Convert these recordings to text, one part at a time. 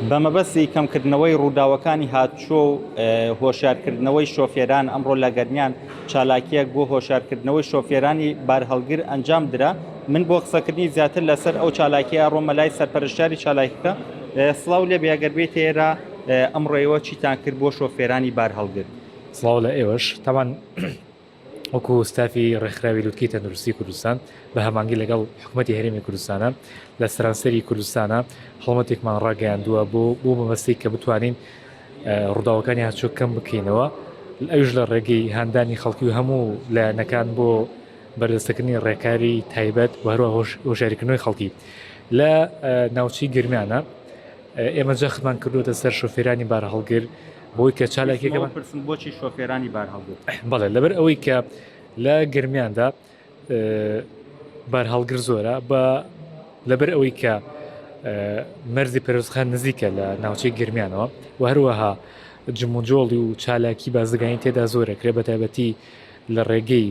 بە مەبەستی کەمکردنەوەی ڕووداوەکانی هاتوچۆ و هۆشیارکردنەوەی شۆفێران، ئەمڕۆ لە گەرمیان چالاکییەک بۆ هۆشیارکردنەوەی شۆفێرانی بارهەڵگر ئەنجام درا. من بۆ قسەکردنی زیاتر لەسەر ئەو چالاکییە ئەڕۆمە لای سەرپەرشتیاری چالاکیەکە. سڵاو لێبێ، ئەگەر بێیتە ئێرە ئەمڕۆ ئێوە چیتان کرد بۆ شۆفێرانی بارهەڵگر؟ سڵاو لە ئێوەش. تاوان وەکو ستافی ڕێکخراوی لوتکەی تەندروستی کوردستان بە هەمانگی لەگەڵ حکومەتی هەرێمی کوردستانە لە سەرانسەری کوردستانە هەڵمەتێکمان ڕاگەیاندووە بۆ بۆ مەبەستی کە بتوانین ڕووداوەکانی هاتوچۆ کەم بکەینەوە ئەوش لە ڕێگەی هاندانی خەڵکی و هەموو لایەنەکان بۆ بەردەستەکردنی ڕێکاری تایبەت و هەروە هۆشیاریکردنەوەی خەڵکی لە ناوچەی گرمیانە ئێمە جەختمان کردووەتە سەر شۆفێرانی بارهەڵگر بۆی کە چالاکیەکەمان پرسم بۆچی شۆفێرانی بارهەڵگر؟ بەڵێ لەبەر ئەوەی کە لە گەرمیاندا بارهەڵگر زۆرە بە لەبەر ئەوەی کە مەرزی پەرۆزخان نزیکە لە ناوچەی گرمیانەوە و هەروەها جموجۆڵی و چالاکی بازرگانی تێدا زۆرەکرێ بە تایبەتی لە ڕێگەی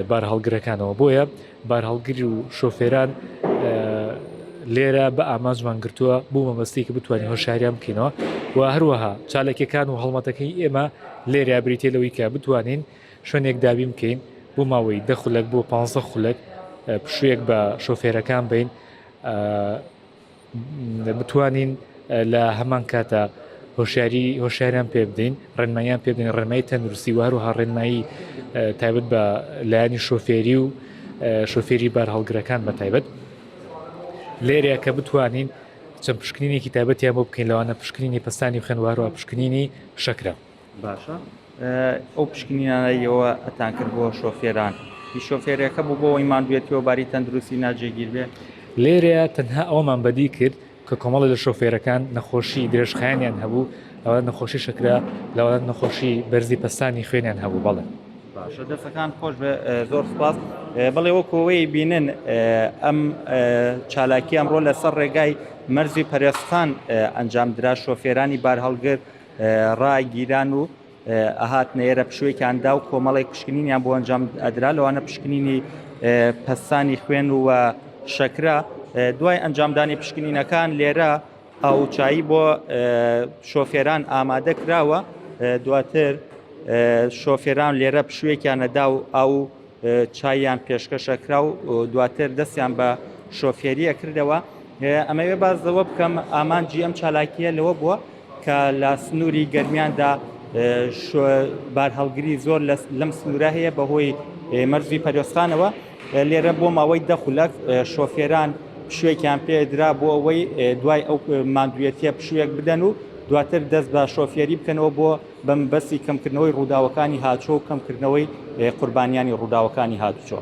بارهەڵگرەکانەوە بۆیە بارهەڵگر و شۆفێران لێرە بە ئامانجمان گرتووە بۆ مەبەستی کە بتوانین هۆشیاریان بکەینەوە و هەروەها چالاکیەکان و هەڵمەتەکەی ئێمە لێرە بریتە لەوەی کە بتوانین شوێنێک دابین بکەین بۆ ماوەی دە خولەک بۆ پ خولەک پشوویەک بە شۆفێرەکان بین بتوانین لە هەمان کاتا هۆشیاری هۆشیاریان پێ بدەین ڕێنماییان پێ بدەین ڕێنمایی تەندروستی و هەروەها ڕێنمایی تایبەت بە لایەنی شۆفێری و شۆفێری بارهەڵگرەکان بە تایبەت لێرەیە کە بتوانین چەند پشکنینێکی تایبەتیان بۆ بکەین لەوانە پشکنینی پەستانی خوێن و هەروەها پشکنینی شەکرە. باشە ئەو پشکنینانەی ئێوە ئەتان کرد بۆ شۆفێران هی شۆفێرەکە بوو بۆ ئەوەی ماندوێتیەوە باری تەندروستی ناجێگیر بێ؟ لێرەیە تەنها ئەوەمان بەدی کرد کە کۆمەڵی لە شۆفێرەکان نەخۆشی درێژخایەنیان هەبوو لەوانە نەخۆشی شەکرە لەوانە نەخۆشی بەرزی پەستانی خوێنیان هەبوو بەڵێ. باشە دەستەکان خۆش بێ زۆر سپاس بەڵێ وەکو ئەوەی بینن ئەم چالاکی ئەمڕۆ لەسەر ڕێگای مەرزی پەرێزخان ئەنجام درا شۆفێرانی بارهەڵگر ڕاگیران و ئەهاتنە ئێرە پشوویەکیان دا و کۆمەڵێک پشکنینیان بۆ ئەنجام ئەدرا لەوانە پشکنینی پەستانی خوێن و شەکرە دوای ئەنجامدانی پشکنینەکان لێرە ئاوچایی بۆ شۆفێران ئامادە کراوە دواتر شۆفێران لێرە پشوویەکیانەدا و ئاو چاییان پێشکەشە کرا و دواتر دەستیان بە شۆفێریە کردەوە ئەمەوێ باز لەوە بکەم ئامانجی ئەم چالاکیە لەوە بووە کە لە سنووری گەرمیاندا بارهەڵگری زۆر لەم سنوورە هەیە بەهۆی مەرزی پەرێزخانەوە لێرە بۆ ماوەی دە خولەک شۆفێران پشوێکیان پێدرا بۆ ئەوەی دوای ئەو ماندوویەتیە پشوویەک بدەن و دواتر دەست بە شۆفێری بکەنەوە بۆ بە مەبەستی کەمکردنەوەی ڕووداوەکانی هاچۆ و کەمکردنەوەی قوربانیانی ڕووداوەکانی هاتوچۆ.